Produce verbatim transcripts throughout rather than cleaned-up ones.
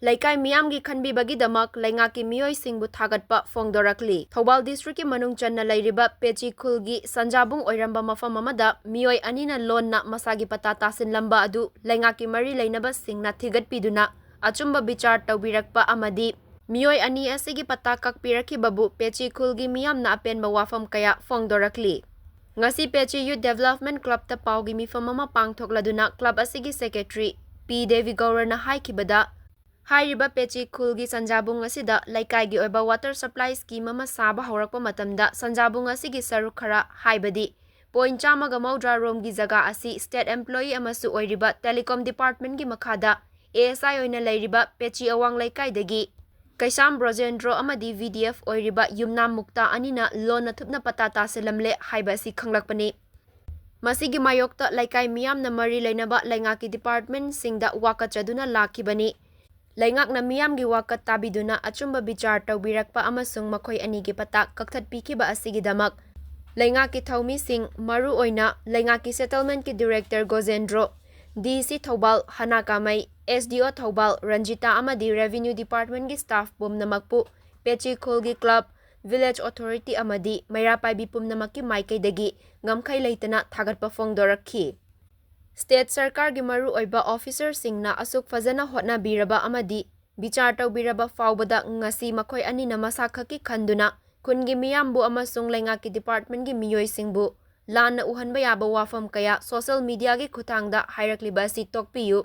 ꯂꯩꯀꯥꯏ ꯃꯤꯌꯥꯝꯒꯤ ꯈꯟꯕꯤꯕꯒꯤꯗꯃꯛ ꯂꯩꯉꯥꯛꯀꯤ ꯃꯤꯑꯣꯏꯁꯤꯡꯕꯨ ꯊꯥꯒꯠꯄ ꯐꯣꯡꯗꯣꯔꯛꯂꯤ꯫ ꯊꯧꯕꯥꯜ districtꯀꯤ ꯃꯅꯨꯡ ꯆꯟꯅ ꯂꯩꯔꯤꯕ ꯄꯦꯆꯤ ꯈꯨꯜꯒꯤ ꯁꯟꯖꯥꯕꯨꯡ ꯑꯣꯏꯔꯝꯕ ꯃꯐꯝ ꯑꯃꯗ ꯃꯤꯑꯣꯏ ꯑꯅꯤꯅ ꯂꯣꯟꯅ ꯃꯁꯥꯒꯤ ꯄꯇꯥ ꯇꯥꯁꯤꯟꯂꯝꯕ ꯑꯗꯨ ꯂꯩꯉꯥꯛꯀꯤ ꯃꯔꯤ ꯂꯩꯅꯕꯁꯤꯡꯅ ꯊꯤꯒꯠꯄꯤꯗꯨꯅ ꯑꯆꯨꯝꯕ ꯕꯤꯆꯥꯔ ꯇꯧꯕꯤꯔꯛꯄ ꯑꯃꯗꯤ ꯃꯤꯑꯣꯏ ꯑꯅꯤ ꯑꯁꯤꯒꯤ ꯄꯇꯥ ꯀꯛꯄꯤꯔꯛꯈꯤꯕꯕꯨ ꯄꯦꯆꯤ ꯈꯨꯜꯒꯤ ꯃꯤꯌꯥꯝꯅ ꯑꯄꯦꯟꯕ ꯋꯥꯐꯝ ꯀꯌꯥ ꯐꯣꯡꯗꯣꯔꯛꯂꯤ꯫ ꯉꯁꯤ ꯄꯦꯆꯤ Youth Development Clubꯇ ꯄꯥꯎꯒꯤ ꯃꯤꯐꯝ ꯑꯃ ꯄꯥꯡꯊꯣꯛꯂꯗꯨꯅ club ꯑꯁꯤꯒꯤ secretary ꯄꯤ ꯗꯦꯕꯤ ꯒꯧꯔꯅ ꯍꯥꯏꯈꯤꯕꯗ, ꯍꯥꯏꯔꯤꯕ ꯄꯦꯆꯤ ꯈꯨꯜꯒꯤ ꯁꯟꯖꯥꯕꯨꯡ ꯑꯁꯤꯗ ꯂꯩꯀꯥꯏꯒꯤ ꯑꯣꯏꯕ water supply scheme ꯑꯃ ꯁꯥꯕ ꯍꯧꯔꯛꯄ ꯃꯇꯝꯗ ꯁꯟꯖꯥꯕꯨꯡ ꯑꯁꯤꯒꯤ ꯁꯔꯨꯛ ꯈꯔ, ꯍꯥꯏꯕꯗꯤ point ꯆꯥꯝꯃꯒ ꯃꯧꯗ꯭ꯔꯥ ꯔꯣꯝꯒꯤ ꯖꯒꯥ ꯑꯁꯤ state employee ꯑꯃꯁꯨ ꯑꯣꯏꯔꯤꯕ telecom departmentꯀꯤ ꯃꯈꯥꯗ A S I ꯑꯣꯏꯅ ꯂꯩꯔꯤꯕ ꯄꯦꯆꯤ ꯑꯋꯥꯡ ꯂꯩꯀꯥꯏꯗꯒꯤ ꯀꯩꯁꯥꯝ ꯕ꯭ꯔꯣꯖꯦꯟꯗ꯭ꯔꯣ ꯑꯃꯗꯤ V D F ꯑꯣꯏꯔꯤꯕ ꯌꯨꯝꯅꯥꯝ ꯃꯨꯛꯇꯥ ꯑꯅꯤꯅ ꯂꯣꯟꯅ ꯊꯨꯞꯅ ꯄꯇꯥ ꯇꯥꯁꯤꯜꯂꯝꯂꯦ ꯍꯥꯏꯕ ꯑꯁꯤ ꯈꯪꯂꯛꯄꯅꯤ꯫ ꯃꯁꯤꯒꯤ ꯃꯥꯌꯣꯛꯇ ꯂꯩꯀꯥꯏ ꯃꯤꯌꯥꯝꯅ ꯃꯔꯤ ꯂꯩꯅꯕ ꯂꯩꯉꯥꯛꯀꯤ departmentꯁꯤꯡꯗ ꯋꯥꯀꯠꯆꯗꯨꯅ ꯂꯥꯛꯈꯤꯕꯅꯤ꯫ ꯂꯩꯉꯥꯛꯅ ꯃꯤꯌꯥꯝꯒꯤ ꯋꯥꯀꯠ ꯇꯥꯕꯤꯗꯨꯅ ꯑꯆꯨꯝꯕ ꯕꯤꯆꯥꯔ ꯇꯧꯕꯤꯔꯛꯄ ꯑꯃꯁꯨꯡ ꯃꯈꯣꯏ ꯑꯅꯤꯒꯤ ꯄꯇꯥ ꯀꯛꯊꯠꯄꯤꯈꯤꯕ ꯑꯁꯤꯒꯤꯗꯃꯛ ꯂꯩꯉꯥꯛꯀꯤ ꯊꯧꯃꯤꯁꯤꯡ, ꯃꯔꯨꯑꯣꯏꯅ ꯂꯩꯉꯥꯛꯀꯤ settlementꯀꯤ director ꯒꯣꯖꯦꯟꯗ꯭ꯔꯣ, D C Thoubal ꯍꯅꯥ ꯀꯥꯃꯩ, S D O Thoubal Ranjita ꯑꯃꯗꯤ revenue departmentꯀꯤ staff ꯄꯨꯝꯅꯃꯛꯄꯨ ꯄꯦꯆꯤ ꯈꯨꯜꯒꯤ club, village authority ꯑꯃꯗꯤ ꯃꯩꯔꯥ ꯄꯥꯏꯕꯤ ꯄꯨꯝꯅꯃꯛꯀꯤ ꯃꯥꯏꯀꯩꯗꯒꯤ ꯉꯝꯈꯩ ꯂꯩꯇꯅ ꯊꯥꯒꯠꯄ ꯐꯣꯡꯗꯣꯔꯛꯈꯤ꯫ State ꯁꯔꯀꯥꯔꯒꯤ ꯃꯔꯨꯑꯣꯏꯕ officerꯁꯤꯡꯅ ꯑꯁꯨꯛ ꯐꯖꯅ ꯍꯣꯠꯅꯕꯤꯔꯕ ꯑꯃꯗꯤ ꯕꯤꯆꯥꯔ ꯇꯧꯕꯤꯔꯕ ꯐꯥꯎꯕꯗ ꯉꯁꯤ ꯃꯈꯣꯏ ꯑꯅꯤꯅ ꯃꯁꯥ ꯈꯛꯀꯤ ꯈꯟꯗꯨꯅ ꯈꯨꯟꯒꯤ ꯃꯤꯌꯥꯝꯕꯨ ꯑꯃꯁꯨꯡ ꯂꯩꯉꯥꯛꯀꯤ departmentꯀꯤ ꯃꯤꯑꯣꯏꯁꯤꯡꯕꯨ ꯂꯥꯟꯅ ꯎꯍꯟꯕ ꯌꯥꯕ ꯋꯥꯐꯝ ꯀꯌꯥ social mediaꯒꯤ ꯈꯨꯠꯊꯥꯡꯗ ꯍꯥꯏꯔꯛꯂꯤꯕ ꯑꯁꯤ ꯇꯣꯛꯄꯤꯌꯨ꯫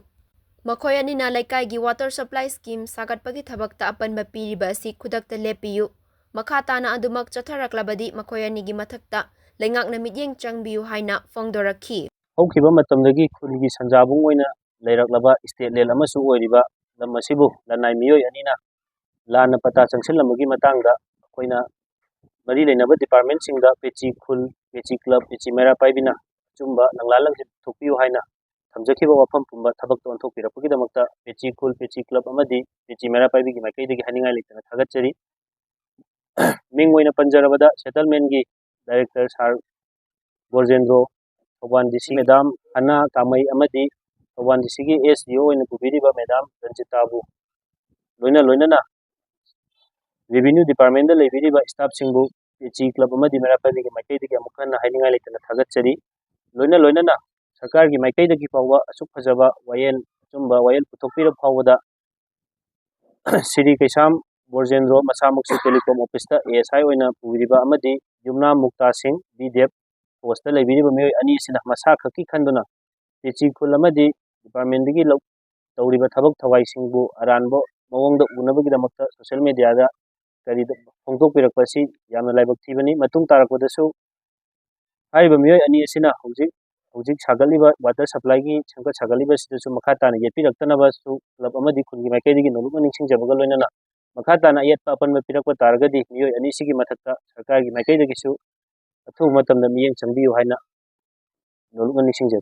ꯃꯈꯣꯏ ꯑꯅꯤꯅ ꯂꯩꯀꯥꯏꯒꯤ water supply scheme ꯁꯥꯒꯠꯄꯒꯤ ꯊꯕꯛꯇ ꯑꯄꯟꯕ ꯄꯤꯔꯤꯕ ꯑꯁꯤ ꯈꯨꯗꯛꯇ ꯂꯦꯞꯄꯤꯌꯨ꯫ ꯃꯈꯥ ꯇꯥꯅ ꯑꯗꯨꯃꯛ ꯆꯠꯊꯔꯛꯂꯕꯗꯤ ꯃꯈꯣꯏ ꯑꯅꯤꯒꯤ ꯃꯊꯛꯇ ꯂꯩꯉꯥꯛꯅ ꯃꯤꯠꯌꯦꯡ ꯆꯪꯕꯤꯌꯨ ꯍꯥꯏꯅ ꯐꯣꯡꯗꯣꯔꯛꯈꯤ꯫ ꯍꯧꯈꯤꯕ ꯃꯇꯝꯗꯒꯤ ꯈꯨꯜꯒꯤ ꯁꯟꯖꯥꯕꯨꯡ ꯑꯣꯏꯅ ꯂꯩꯔꯛꯂꯕ state land ꯑꯃꯁꯨ ꯑꯣꯏꯔꯤꯕ ꯂꯝ ꯑꯁꯤꯕꯨ ꯂꯅꯥꯏ ꯃꯤꯑꯣꯏ ꯑꯅꯤꯅ ꯂꯥꯟꯅ ꯄꯇꯥ ꯆꯪꯁꯤꯜꯂꯝꯕꯒꯤ ꯃꯇꯥꯡꯗ ꯑꯩꯈꯣꯏꯅ ꯃꯔꯤ ꯂꯩꯅꯕ departmentꯁꯤꯡꯗ ꯄꯦꯆꯤ ꯈꯨꯜ, ꯄꯦꯆꯤ club, ꯄꯦꯆꯤ ꯃꯩꯔꯥ ꯄꯥꯏꯕꯤꯅ ꯑꯆꯨꯝꯕ ꯂꯪꯂꯥ ꯂꯪꯁꯤꯟ ꯄꯨꯊꯣꯛꯄꯤꯌꯨ ꯍꯥꯏꯅ ꯊꯝꯖꯈꯤꯕ ꯋꯥꯐꯝ ꯄꯨꯝꯕ ꯊꯕꯛꯇ ꯑꯣꯟꯊꯣꯛꯄꯤꯔꯛꯄꯒꯤꯗꯃꯛꯇ ꯄꯦꯆꯤ ꯈꯨꯜ, ꯄꯦꯆꯤ club ꯑꯃꯗꯤ ꯄꯦꯆꯤ ꯃꯩꯔꯥ ꯄꯥꯏꯕꯤꯒꯤ ꯃꯥꯏꯀꯩꯗꯒꯤ ꯍꯥꯏꯅꯤꯡꯉꯥꯏ ꯂꯩꯇꯅ ꯊꯥꯒꯠꯆꯔꯤ꯫ ꯃꯤꯡ ꯑꯣꯏꯅ ꯄꯟꯖꯔꯕꯗ settlementꯀꯤ director sir ꯒꯣꯔꯖꯦꯟꯗ꯭ꯔꯣ, Thoubal D C madam ꯍꯅꯥ ꯀꯥꯃꯩ ꯑꯃꯗꯤ Thoubal D Cꯒꯤ S D O ꯑꯣꯏꯅ ꯄꯨꯕꯤꯔꯤꯕ madam ꯔꯟꯖꯤꯇꯥꯕꯨ ꯂꯣꯏꯅ ꯂꯣꯏꯅꯅ revenue departmentꯗ ꯂꯩꯕꯤꯔꯤꯕ staffꯁꯤꯡꯕꯨ ꯇꯦꯆꯤ club ꯑꯃꯗꯤ ꯃꯩꯔꯥ ꯄꯥꯏꯕꯤꯒꯤ ꯃꯥꯏꯀꯩꯗꯒꯤ ꯑꯃꯨꯛ ꯍꯟꯅ ꯍꯥꯏꯅꯤꯡꯉꯥꯏ ꯂꯩꯇꯅ ꯊꯥꯒꯠꯆꯔꯤ꯫ ꯂꯣꯏꯅ ꯂꯣꯏꯅꯅ ꯁꯔꯀꯥꯔꯒꯤ ꯃꯥꯏꯀꯩꯗꯒꯤ ꯐꯥꯎꯕ ꯑꯁꯨꯛ ꯐꯖꯕ ꯋꯥꯌꯦꯜ, ꯑꯆꯨꯝꯕ ꯋꯥꯌꯦꯜ ꯄꯨꯊꯣꯛꯄꯤꯔꯕ ꯐꯥꯎꯕꯗ ꯁ꯭ꯔꯤ ꯀꯩꯁꯥꯝ ꯕꯣꯔꯖꯦꯟꯗ꯭ꯔꯣ ꯃꯁꯥꯃꯛꯁꯨ telecom officeꯇ ASI ꯑꯣꯏꯅ ꯄꯨꯔꯤꯕ ꯑꯃꯗꯤ ꯌꯨꯝꯅꯥꯝ ꯃꯨꯛꯇꯥ ꯁꯤꯡ, B.Div postꯇ ꯂꯩꯕꯤꯔꯤꯕ ꯃꯤꯑꯣꯏ ꯑꯅꯤ ꯑꯁꯤꯅ ꯃꯁꯥ ꯈꯛꯀꯤ ꯈꯟꯗꯨꯅ ꯇꯦꯆꯤ ꯈꯨꯜ ꯑꯃꯗꯤ departmentꯗꯒꯤ ꯂꯧ-, ꯇꯧꯔꯤꯕ ꯊꯕꯛ ꯊꯧꯋꯥꯏꯁꯤꯡꯕꯨ ꯑꯔꯥꯟꯕ ꯃꯑꯣꯡꯗ ꯎꯅꯕꯒꯤꯗꯃꯛꯇ social mediaꯗ ꯀꯔꯤꯗ ꯐꯣꯡꯗꯣꯛꯄꯤꯔꯛꯄ ꯑꯁꯤ ꯌꯥꯝꯅ ꯂꯥꯏꯕꯛ ꯊꯤꯕꯅꯤ꯫ ꯃꯇꯨꯡ ꯇꯥꯔꯛꯄꯗꯁꯨ ꯍꯥꯏꯔꯤꯕ ꯃꯤꯑꯣꯏ ꯑꯅꯤ ꯑꯁꯤꯅ ꯍꯧꯖꯤꯛ, ꯍꯧꯖꯤꯛ ꯁꯥꯒꯠꯂꯤꯕ water supplyꯒꯤ ꯁꯦꯝꯒꯠ ꯁꯥꯒꯠꯂꯤꯕ ꯑꯁꯤꯗꯁꯨ ꯃꯈꯥ ꯇꯥꯅ ꯌꯦꯠꯄꯤꯔꯛꯇꯅꯕꯁꯨ club ꯑꯃꯗꯤ ꯈꯨꯟꯒꯤ ꯃꯥꯏꯀꯩꯗꯒꯤ ꯅꯣꯂꯨꯛꯅ ꯅꯤꯡꯁꯤꯡꯖꯕꯒ ꯂꯣꯏꯅꯅ ꯃꯈꯥ ꯇꯥꯅ ꯑꯌꯦꯠꯄ ꯑꯄꯟꯕ ꯄꯤꯔꯛꯄ ꯇꯥꯔꯒꯗꯤ ꯃꯤꯑꯣꯏ ꯑꯅꯤꯁꯤꯒꯤ ꯃꯊꯛꯇ ꯁꯔꯀꯥꯔꯒꯤ ꯃꯥꯏꯀꯩꯗꯒꯤꯁꯨ ꯑꯊꯨꯕ ꯃꯇꯝꯗ ꯃꯤꯠꯌꯦꯡ ꯆꯪꯕꯤꯌꯨ ꯍꯥꯏꯅ ꯅꯣꯂꯨꯛꯅ ꯅꯤꯡꯁꯤꯡꯖꯔꯤ꯫